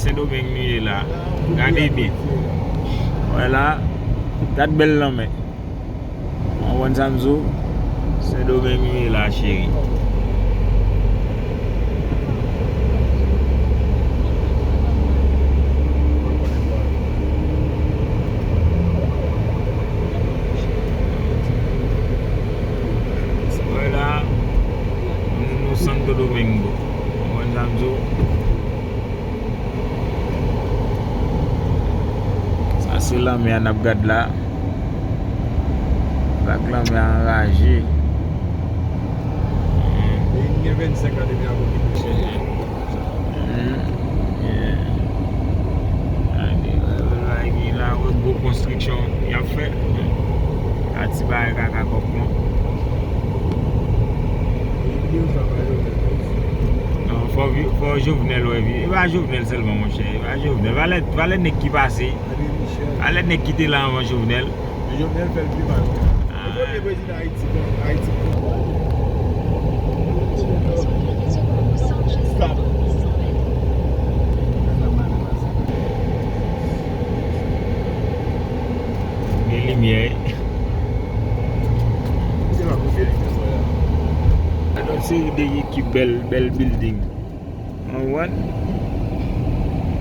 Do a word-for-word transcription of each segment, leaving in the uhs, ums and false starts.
Sendomeng nou ye la. Gade byen. Wè la, gad bèl lanmè. Ou konprann sa m di w? Sendomeng nou ye la, cheri. Wè la, nou, nou Santo Domingo. Ou konprann sa m di w? Sa se lanmè a n ap gad la. Vag lanmè a anraje. Li gen vennsenk an depi avyon kite Chili. Gade, bagay ki la, gwo konstriksyon y ap fè. Pa ti bagay kaka kòk non. Non, fò, fò Jovenel wè vi. E pa Jovenel sèlman, monchè. E pa Jovenel. Valè, valè nèg ki pase. Valè nèg ki te la anvan Jovenel. Jovenel fè l pi mal. Premye prezidan Ayiti, Ayiti. Stop. Gen limyè. Gade yon seri de ki bèl, bèl building. Ou konprann?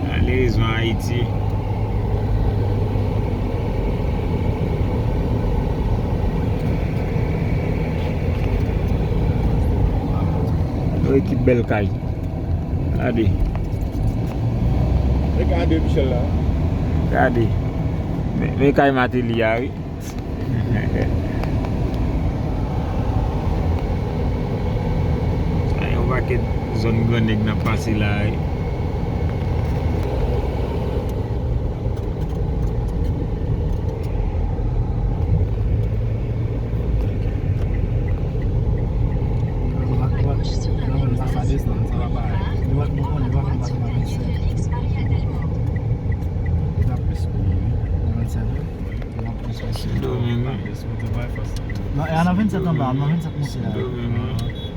Malerezman, Ayiti. Yon ekip bèl kay. Gade. E gade Michel la. Gade. Men, men kay Martelly a, wi. Sa yon pakèt zòn gran nèg n ap pase la, wi. Sendomeng, wi. Non, e a nan vennsèt anba, nan vennsèt monte a. Sendomeng, wi.